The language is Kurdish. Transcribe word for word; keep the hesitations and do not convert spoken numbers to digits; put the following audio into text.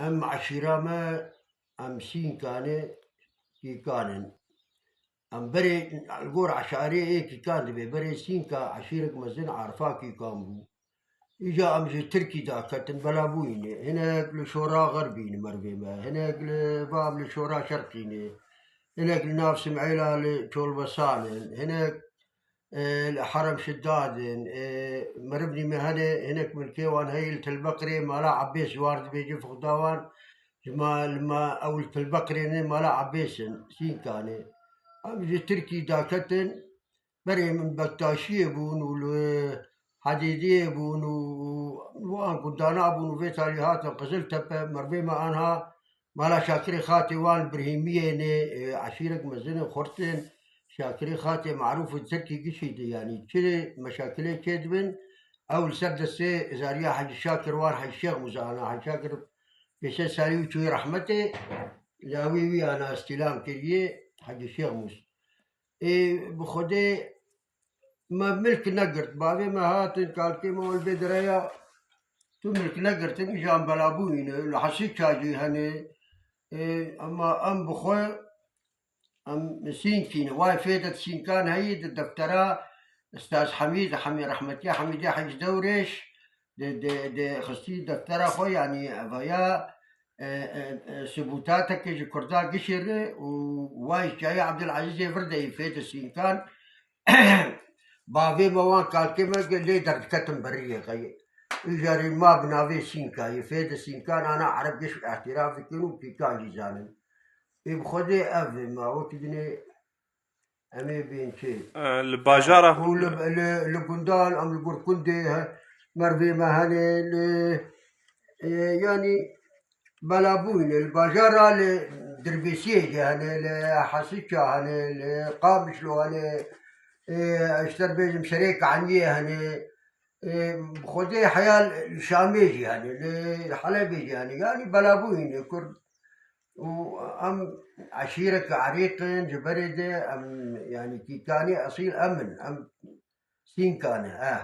Em eşîra me, em Sînkanê Kîkan in. Em berê, li gor eşarê ê Kîkan dibe, berê Sînka eşîrek mezin Arfa Kîkan bû. Îca em ji Tirkî daketin, belabûyî ne. Hinek li şora xerbî ne mervê me, hinek li, vav li şora şerqî ne. Hinek li nav Simêla li Çolbesan in, hinek, e, li Herem Şidad in, e, merivnî me hene, hinek milkê wan heye li Tilbeqirê, mala Ebês ji wan re dibêje fixda wan, ji ma, li ma, ew li Tilbeqirê ne, mala Ebês in, Sînkan e. Em ji Tirkî daketin, berê min Bektaşiyê bûn û li Hedêdiyê bûn û wan gundana bûn û vê talî hatin Qiziltepe, mervê me anha mala Şakirê Xatê wan Birhîmiyê ne, e, eşîrek mezin in, xurt in. Şakirê Xatê marûf in, Tirkî gişî de, yanî çi meşakilê çêdibin, ew li ser destê zariya Hecî Şakir wan Hecî Şêx Mûsa ana. Hecî Şakir pêşe salî û çûyî rehmetê, lawê wî ana îstîlam kiriye Hecî Şêx Mûs. Ê, bi Xwedê me milk negirt. Bavê me hatin, kalkê me wan vê dereya tu milk negirtin, îja em belabûyî ne. Li Hesî Çajî hene. Ê, ema em bi xwe, em Sînkî ne. Way fê de Sînkan heyî di deftera Ustaz Hemîd, Hemî-, rehmetiya Hemîdê Hecî Dewrêş, di, di, di xistî deftera xwe, yanî evaya, e, e, e, subûtateke ji Kurda gişêre û way çayê Ebdulezîzê vir de yê fê de Sînkan. Bavê me wan kalkê me ge-, lê derdiketin beriyê xeyê. Îjarê ma bi navê Sînka yê fê de Sînkan ana Ereb giş îtiraf dikin û Kîkan jî zanin. Ê bi Xwedê ev e ma wekî dinê em ê bên çê. E, li bajara Û li, li, li gundan, em li Gurkundê he, mervê me hene, li, e, yanî belabûyî ne. Li bajara li Dirbêsiyê jî hene, li Hesîça hene, li Qamişlo hene, e, ji te re bêjim Serê Kaniyê hene, e, bi Xwedê heya li Şamê jî hene, li Helebê jî hene. Yanî belabûyî ne Kurd. û em eşîreke erîq in, ji berê de em, yanî Kîkanê esîl em in, em Sînkan e, eh.